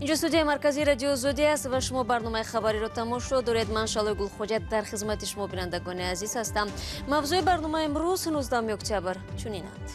Инҷо студияи марказии Радиои Озодӣ аст ва шумо барномаи хабариро тамошо доред. Ман Шалои Гулхоҷа дар хизмати шумо бинандагони азиз ҳастам. Мавзӯи барномаи имрӯз 19 октябр чунинанд.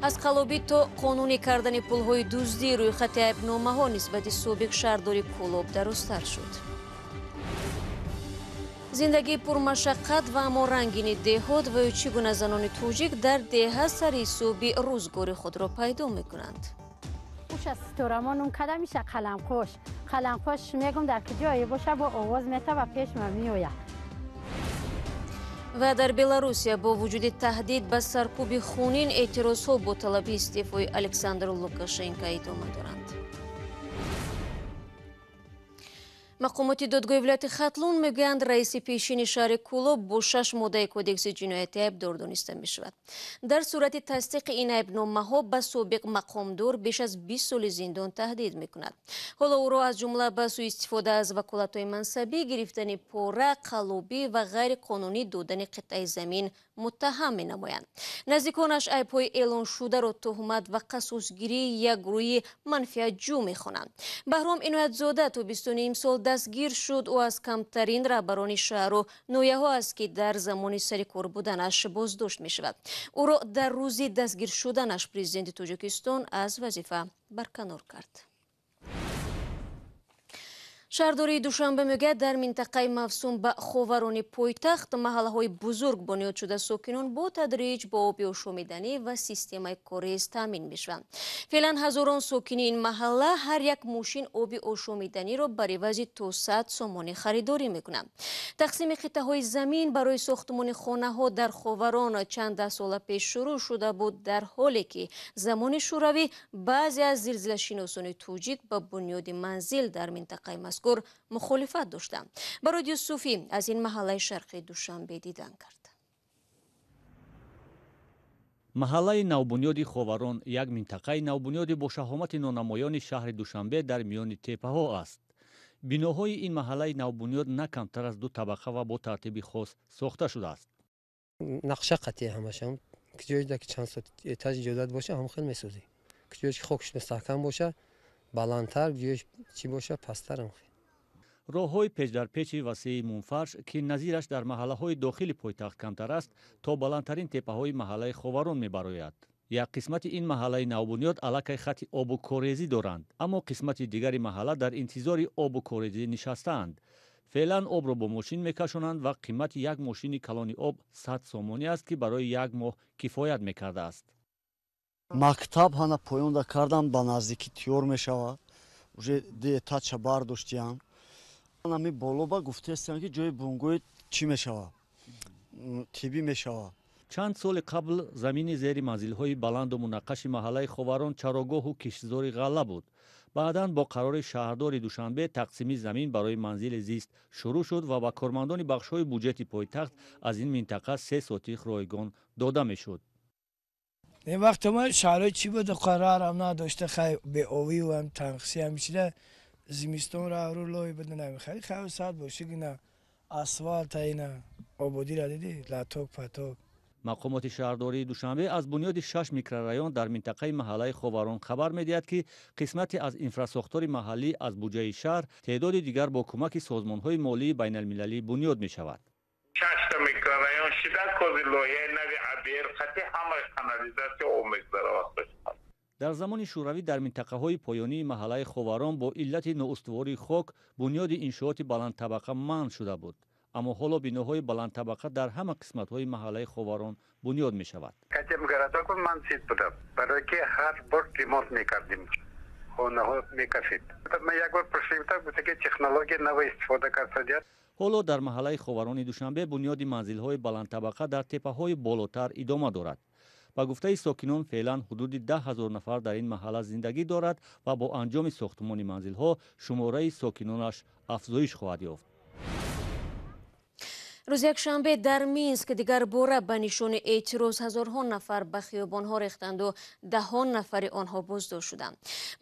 Аз қалобӣ то қонунӣ кардани пулҳои дуздӣ рӯйхати айбномаҳо нисбати собиқ шаҳрдори Кӯлоб дарозтар шуд. Зиндагии пурмашаққат ва аммо рангини деҳот ва ё чӣ гуна занони тоҷик дар деҳа сари ҳисоби рӯзгори худро пайдо мекунанд. Сторамонум када миша қаламқош. Қаламқош мегум дар куҷое боша бо овоз мета ва пеш ма меояд. Ва дар Беларусия бо вуҷуди таҳдид ба саркӯби хунин эътирозҳо бо талаби истеъфои Александр Лукашенко идома доранд. Мақомоти додгоҳи вилояти Хатлон мегӯянд, раиси пешини шаҳри Кӯлоб бо 6 моддаи кодекси ҷиноятӣ айбдор дониста мешавад. Дар сурати тасдиқи ин айбномаҳо ба собиқ мақомдор беш аз 20 соли зиндон таҳдид мекунад. Ҳоло ӯро аз ҷумла ба сӯистифода аз ваколатҳои мансабӣ, гирифтани пора, қалобӣ ва ғайриқонунӣ додани қитъаи замин муттаҳам менамоянд. Наздиконаш айбҳои эълоншударо туҳмат ва қасосгирии як гурӯҳи манфиатҷӯ мехонанд. Баҳром Иноятзода то 25 сол дастгир шуд. Ӯ аз камтарин раҳбарони шаҳру ноҳияҳо аст, ки дар замони сари кор буданаш боздошт мешавад. Ӯро дар рӯзи дастгир шуданаш президенти Тоҷикистон аз вазифа барканор кард. Шаҳрдории Душанбе мегӯяд, дар минтақаи мавсум ба ховарони пойтахт маҳаллаҳои бузург бунёд шуда сокинон бо тадриҷ бо оби ошомиданӣ ва системаи корез таъмин мешаванд. Феълан ҳазорон сокини ин маҳалла ҳар як мошин оби ошомиданиро бар ивази то 100 сомонӣ харидорӣ мекунанд. Тақсими қитъаҳои замин барои сохтмони хонаҳо дар ховарон чанд даҳ сола пеш шурӯъ шуда буд, дар ҳоле ки замони шӯравӣ баъзе аз зилзилашиносони тоҷик ба бунёди манзил дар минтақаи мазкур мухолифат доштанд. Барод Юсуфӣ аз ин маҳаллаи шарқии Душанбе дидан кард. Маҳаллаи навбунёди Ховарон як минтақаи навбунёди бо шаҳомати нонамоёни шаҳри Душанбе дар миёни теппаҳо аст. Биноҳои ин маҳаллаи навбунёд на камтар аз 2 табақа ва бо тартиби хос сохта шудааст. Нақша қатъия ҳамашам. Куҷое ки чанд этаж иҷозат боша, ҳам хел месозӣ. Куҷое ки хокш мустаҳкам боша, баландтар, ҷоеш чӣ боша, пасттарам. Роҳҳои печдарпечи васеи мунфарш, ки назираш дар маҳаллаҳои дохили пойтахт камтар аст, то баландтарин теппаҳои маҳаллаи Ховарон мебарояд. Як қисмати ин маҳаллаи навбунёд аллакай хати обу корезӣ доранд, аммо қисмати дигари маҳалла дар интизори обу корезӣ нишастаанд. Феълан обро бо мошин мекашонанд ва қимати як мошини калони об 100 сомонӣ аст, ки барои як моҳ кифоят мекардааст. Мактаб ҳана поёнда кардам, ба наздикӣ тиёр мешавад. Уже ду этажа бардоштиям. Ами боло ба гуфтаистам, ки ҷои бунгои чӣ мешавад, тиббӣ мешавад. Чанд соли қабл замини зери манзилҳои баланду мунаққаши маҳаллаи Ховарон чарогоҳу киштзори ғалла буд. Баъдан бо қарори шаҳрдори Душанбе тақсими замин барои манзили зист шурӯъ шуд ва ба кормандони бахшҳои буҷети пойтахт аз ин минтақа 3 сотих ройгон дода мешуд. Ин вақт ма шаҳрҳои чӣ буд, қарорам надошта, хай беовию ҳам танқисӣ ҳам чида зимистон ру лой буд, намехари хай сад боши гина асфалт ина ободиро дидӣ, латок паток. Мақомоти шаҳрдории Душанбе аз бунёди 6 микрорайон дар минтақаи маҳаллаи Ховарон хабар медиҳад, ки қисмате аз инфрасохтори маҳаллӣ аз буҷаи шаҳр, теъдоди дигар бо кӯмаки созмонҳои молии байналмилалӣ бунёд мешавад. 6 микрорайон шида кози лоиҳаи нави АБР хати ҳамаи канализатсия об мегузарад. Дар замони шӯравӣ дар минтақаҳои поёнии маҳаллаи Ховарон бо иллати ноустувории хок бунёди иншооти баландтабақа манъ шуда буд. Аммо ҳоло биноҳои баландтабақа дар ҳама қисматҳои маҳаллаи Ховарон бунёд мешавад. Академгородок ман зид будам, барое ки ҳар бор ремонт мекардем, хонаҳо мекафид. Ман як бор пурсидам, гуфта ки технология нав истифода карданд. Ҳоло дар маҳаллаи Ховарони Душанбе бунёди манзилҳои баландтабақа дар теппаҳои болотар идома дорад. Ба гуфтаи сокинон, феълан ҳудуди 10 000 нафар дар ин маҳалла зиндагӣ дорад ва бо анҷоми сохтмони манзилҳо шумораи сокинонаш афзоиш хоҳад ёфт. Рӯзи якшанбе дар Минск дигар бора ба нишони эътироз ҳазорҳо нафар ба хиёбонҳо рехтанду даҳон нафари онҳо боздошт шуданд.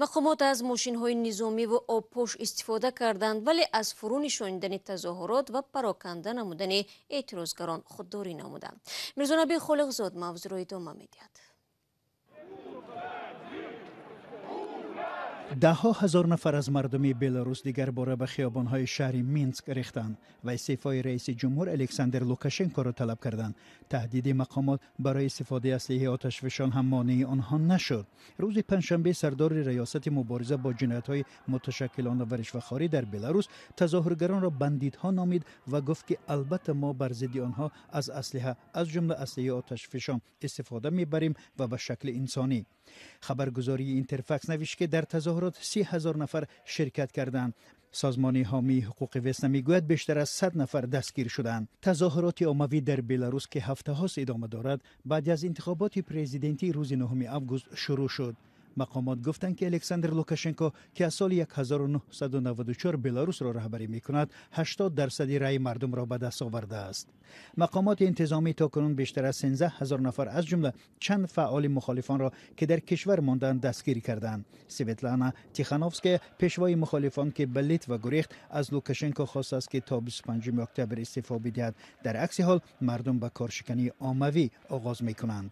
Мақомот аз мошинҳои низомиву обпош истифода карданд, вале аз фурӯ нишонидани тазоҳурот ва пароканда намудани эътирозгарон худдорӣ намуданд. Мирзонаби Холиқзод мавзӯъро идома медиҳад. Даҳҳо ҳазор нафар аз мардуми Беларус дигар бора ба хиёбонҳои шаҳри Минск рехтанд ва истеъфои раиси ҷумҳур Александр Лукашенкоро талаб карданд. Таҳдиди мақомот барои истифодаи аслиҳаи оташфишон ҳам монеи онҳо нашуд. Рӯзи панҷшанбе сардори раёсати мубориза бо ҷиноятҳои муташаккилона ва ришвахорӣ дар Беларус тазоҳургаронро бандитҳо номид ва гуфт, ки албатта мо бар зидди онҳо аз аслиҳа, аз ҷумла аслиҳаи оташфишон истифода мебарем ва ба шакли инсонӣ. Хабаргузории Интерфакс навишт, ки дар тазоҳурот 30 000 нафар ширкат карданд. Созмони ҳомии ҳуқуқи Весна мегӯяд, бештар аз 100 нафар дастгир шуданд. Тазоҳуроти оммавӣ дар Беларус, ки ҳафтаҳост идома дорад, баъд аз интихоботи президентӣ рӯзи 9 август шурӯъ шуд. Мақомот гуфтанд, ки Александр Лукашенко, ки аз соли 1994 Беларусро раҳбарӣ мекунад, 80% раъи мардумро ба даст овардааст. Мақомоти интизомӣ то кунун бештар аз 13 ҳазор нафар, аз ҷумла чанд фаъоли мухолифонро, ки дар кишвар монданд, дастгир карданд. Светлана Тихановская, пешвои мухолифон, ки ба Литва гурехт, аз Лукашенко хостааст, ки то 25 октябр истеъфо бидиҳад. Дар акси ҳол мардум ба коршикании оммавӣ оғоз мекунанд.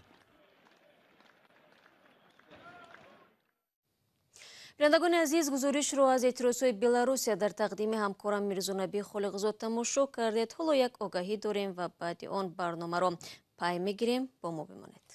Бинандагони азиз, гузоришро аз эътирозҳои Беларусия дар тақдими ҳамкорам Мирзонаби Холиқзод тамошо кардед. Ҳоло як огаҳӣ дорем ва баъди он барномаро пай мегирем. Бо мо бимонед.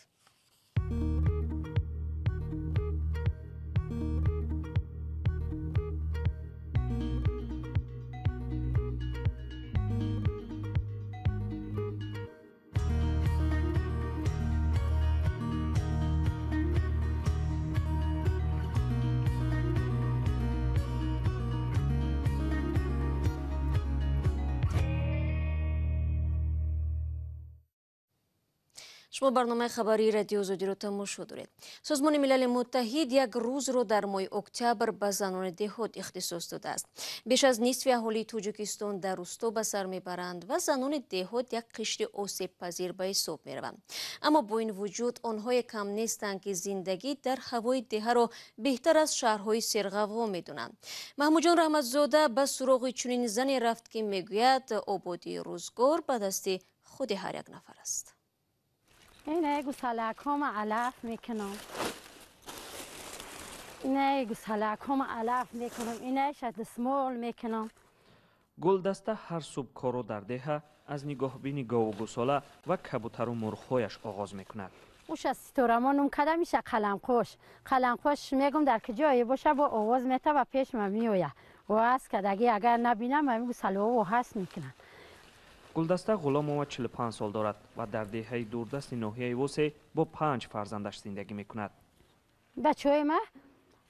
Шумо барномаи хабарии Радио Озодиро тамошо доред. Созмони Милали Муттаҳид як рӯзро дар моҳи октябр ба занони деҳот ихтисос додааст. Беш аз нисфи аҳолии Тоҷикистон дар рӯсто ба сар мебаранд ва занони деҳот як қишри осебпазир ба ҳисоб мераванд. Аммо бо ин вуҷуд онҳое кам нестанд, ки зиндагӣ дар ҳавои деҳаро беҳтар аз шаҳрҳои серғавғо медонанд. Маҳмудҷон Раҳматзода ба суроғи чунин зане рафт, ки мегӯяд, ободии рӯзгор ба дасти худи ҳар як нафар аст. Ина гусалакҳома алаф мекунам, ина гусалакҳома алаф мекунам, инаша дастмол мекунам. Гулдаста ҳар субҳ корро дар деҳа аз нигоҳбини гову гусола ва кабутару мурғҳояш оғоз мекунад. Уша ситорамонум када миша қаламқош. Қаламқош мегум, дар куҷое боша, бо овоз мета ва пешма меоя. Ҳаст кадаги, агар набинам, ҳами гусалаҳо ҳаст мекунанд. Гулдаста Ғуломова 45 сол дорад ва дар деҳаи дурдасти ноҳияи Восе бо панҷ фарзандаш зиндагӣ мекунад. Бачаҳои ма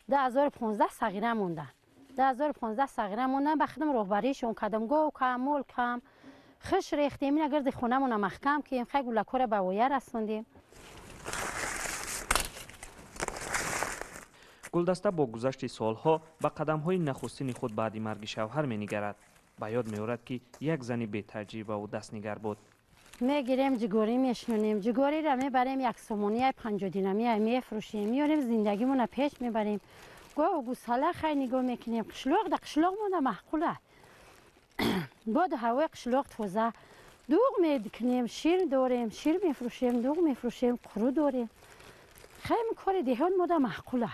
2015 сағира монданд. 2015 сағира монданд, ба худам роҳбаришон кардам. Гов кам, мол кам, хиш рехтем, ина гирди хонамона маҳкам кем, хай гулакҳоро ба воя расондем. Гулдаста бо гузашти солҳо ба қадамҳои нахустини худ баъди марги шавҳар менигарад. Ба ёд меорад, ки як зани бетаҷрибаву дастнигар буд. Мегирем, ҷигорӣ мешинонем, ҷигориро мебарем, як сомонияи 50 динамия мефурӯшем, меорем, зиндагимона пеш мебарем. Гову гусала хай нигоҳ мекунем. Қишлоқ да қишлоқ монда маъқула, боду ҳавои қишлоқ тоза. Дуғ мекунем, шир дорем, шир мефурӯшем, дуғ мефурӯшем, қуру дорем. Хай кори деҳон мода маъқула.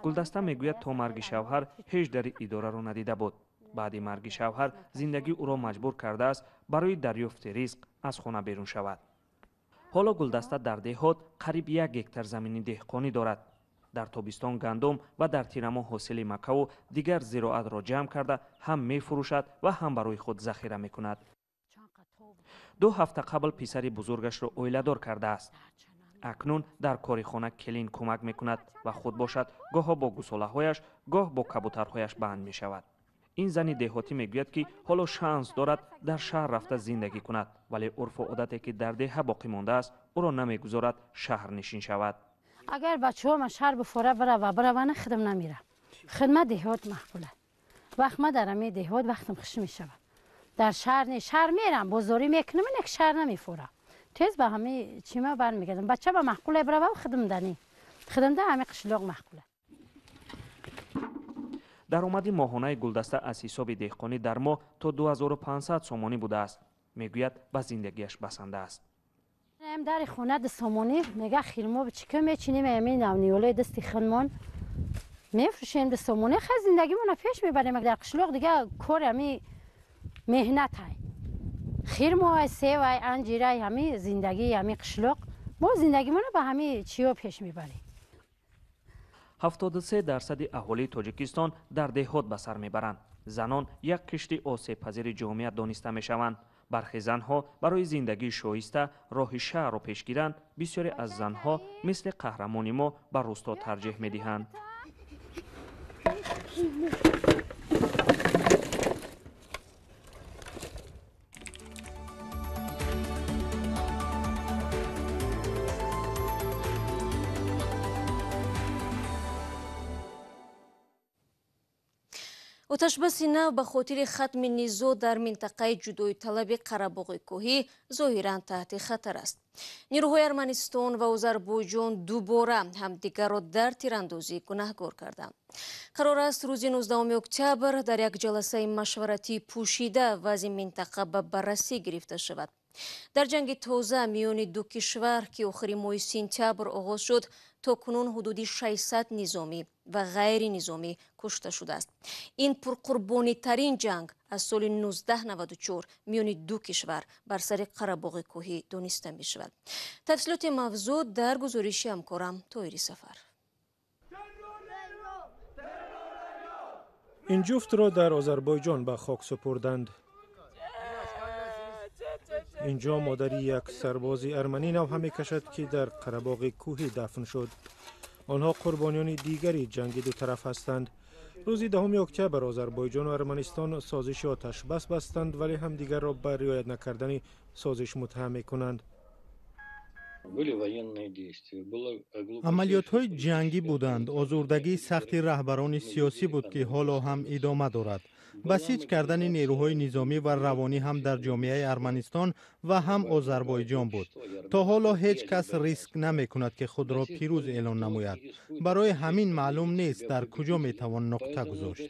Гулдаста мегӯяд, то марги шавҳар ҳеҷ дари идораро надида буд. Баъди марги шавҳар зиндагӣ ӯро маҷбур кардааст, барои дарёфти ризқ аз хона берун шавад. Ҳоло Гулдаста дар деҳот қариб 1 гектар замини деҳқонӣ дорад. Дар тобистон гандум ва дар тирамоҳ ҳосили макаву дигар зироатро ҷамъ карда, ҳам мефурӯшад ва ҳам барои худ захира мекунад. 2 ҳафта қабл писари бузургашро оиладор кардааст. Акнун дар кори хона келин кӯмак мекунад ва худ бошад, гоҳо бо гусолаҳояш, гоҳ бо кабутарҳояш банд мешавад. Ин зани деҳотӣ мегӯяд, ки ҳоло шанс дорад дар шаҳр рафта зиндагӣ кунад, вале урфу одате, ки дар деҳа боқӣ мондааст, ӯро намегузорад шаҳрнишин шавад. Агар бачаҳома шаҳр бифора бирава, биравана, худам намерам. Хидмат деҳот маъқула. Вақт ма дар ами деҳот вақтам хуш мешавад. Дар шаҳр не, шаҳр мерам, бозорӣ мекунам, инак шаҳр намефорам. Тез ба ҳами чима бармегардам. Бача ба маъқула бирава, худам дани худам да ҳами қишлоқ маъқула. Даромади моҳонаи Гулдаста аз ҳисоби деҳқонӣ дар моҳ то 2500 сомонӣ будааст. Мегӯяд, ба зиндагиаш басанда аст. Дари хона 2 сомонӣ мега, хирмо чика мечинем, ами навниёлои дасти худмон. Мефурӯшем ду сомонӣ, хай зиндагимонро пеш мебарем. Дар қишлоқ дига кор ҳами меҳнат ай, хирмоай, севай, анҷирай, ҳами зиндагии ҳами қишлоқ. Мо зиндагимонро ба ҳами чиё пеш мебарем. 73% аҳолии Тоҷикистон дар деҳот ба сар мебаранд. Занон як қишри осебпазири ҷомеа дониста мешаванд. Бархе занҳо барои зиндагии шоиста роҳи шаҳрро пеш гиранд. Бисёре аз занҳо мисли қаҳрамони мо ба рӯсто тарҷеҳ медиҳанд. Оташбаси нав ба хотири хатми низоъ дар минтақаи ҷудоиталаби Қарабоғи кӯҳӣ зоҳиран таҳти хатар аст. Нирӯҳои Арманистон ва Озарбойҷон дубора ҳамдигарро дар тирандозӣ гунаҳгор карданд. Қарор аст рӯзи 19 октябр дар як ҷаласаи машваратии пӯшида вазъи минтақа ба баррасӣ гирифта шавад. Дар ҷанги тоза миёни ду кишвар, ки охири моҳи сентябр оғоз шуд, то кунун ҳудуди 600 низомӣ ва ғайринизомӣ кушта шудааст. Ин пурқурбонитарин ҷанг аз соли 1994 миёни ду кишвар бар сари Қарабоғи кӯҳӣ дониста мешавад. Тафсилоти мавзӯъ дар гузориши ҳамкорам Тоҳири Сафар. Ин ҷуфтро дар Озарбойҷон ба хок супурданд. Инҷо модари як сарбози арманӣ навҳа мекашад, ки дар Қарабоғи кӯҳӣ дафн шуд. Онҳо қурбониёни дигари ҷанги дутараф ҳастанд. Рӯзи 10 октябр Озарбойҷону Арманистон созиши оташбас бастанд, вале ҳамдигарро ба риоят накардани созиш муттаҳам мекунанд. Амалиётҳои ҷангӣ буданд. Озурдагии сахти раҳбарони сиёсӣ буд, ки ҳоло ҳам идома дорад. Басиҷ кардани нерӯҳои низомӣ ва равонӣ ҳам дар ҷомеаи Арманистон ва ҳам Озарбойҷон буд. То ҳоло ҳеҷ кас риск намекунад, ки худро пирӯз эълон намояд. Барои ҳамин маълум нест, дар куҷо метавон нуқта гузошт.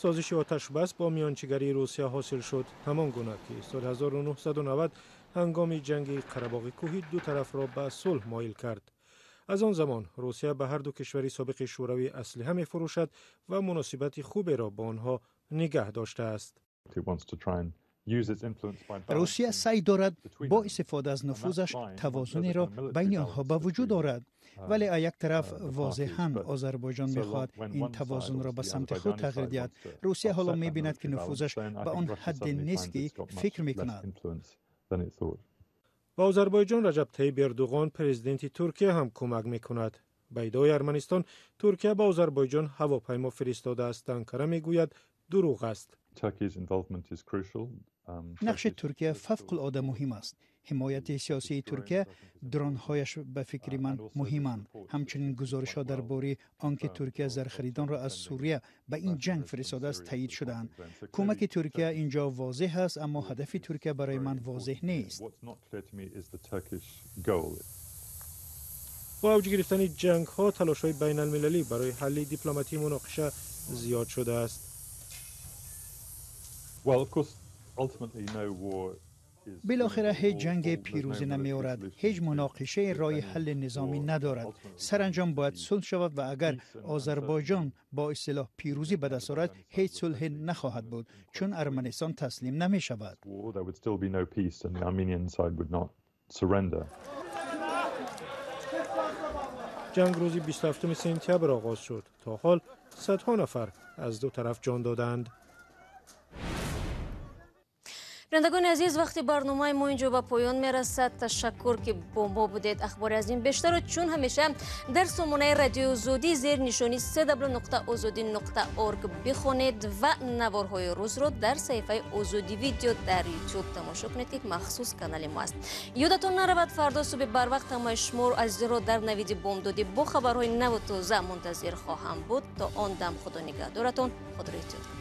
Созиши оташбас бо миёнчигарии Русия ҳосил шуд, ҳамон гуна ки соли 1990 ҳангоми ҷанги Қарабоғи кӯҳӣ ду тарафро ба сулҳ моил кард. Аз он замон Русия ба ҳар ду кишвари собиқи шӯравӣ аслиҳа мефурӯшад ва муносибати хуберо бо онҳо нигаҳ доштааст. Русия саъй дорад бо истифода аз нуфузаш тавозунеро байни онҳо ба вуҷуд орад, вале аз як тараф возеҳан Озарбойҷон мехоҳад ин тавозунро ба самти худ тағйир диҳад. Русия ҳоло мебинад, ки нуфузаш ба он ҳадде нест, ки фикр мекунад. Ба Озарбойҷон Раҷаб Таиб Эрдуғон, президенти Туркия, ҳам кӯмак мекунад. Ба иддаои Арманистон, Туркия ба Озарбойҷон ҳавопаймо фиристодааст. Анкара мегӯяд, дурӯғ аст. Нақши Туркия фавқулода муҳим аст. Ҳимояти сиёсии Туркия, дронҳояш ба фикри ман муҳиманд. Ҳамчунин гузоришҳо дар бораи он ки Туркия зархаридонро аз Сурия ба ин ҷанг фиристодааст, таъйид шудаанд. Кӯмаки Туркия ин ҷо возеҳ аст, аммо ҳадафи Туркия барои ман возеҳ нест. Бо авҷ гирифтани ҷангҳо талошҳои байналмилалӣ барои ҳалли дипломатии муноқиша зиёд шудааст. Билохира ҳеҷ ҷанге пирӯзӣ намеорад, ҳеҷ муноқишае роҳи ҳалли низомӣ надорад. Саранҷом бояд сулҳ шавад ва агар Озарбойҷон бо истилоҳ пирӯзӣ ба даст орад, ҳеҷ сулҳе нахоҳад буд, чун Арманистон таслим намешавад. Ҷанг рӯзи 27 сентябр оғоз шуд. То ҳол садҳо нафар аз ду тараф ҷон доданд. Бинандагони азиз, вақти барномаи мо инҷо ба поён мерасад. Ташаккур, ки бо мо будед. Ахбори аз ин бештарро чун ҳамеша дар сомонаи Радиои Озодӣ зери нишони www.ozodi.org бихонед ва наворҳои рӯзро дар саҳифаи Озодӣ Видео дар Ютуб тамошо кунед, ки махсус канали мо аст. Ёдатон наравад, фардо субҳи барвақт ҳамаи шуморо азизонро дар навиди бомдодӣ бо хабарҳои наву тоза мунтазир хоҳам буд. То он дам Худо нигаҳдоратон, худро эҳтиёт кунед.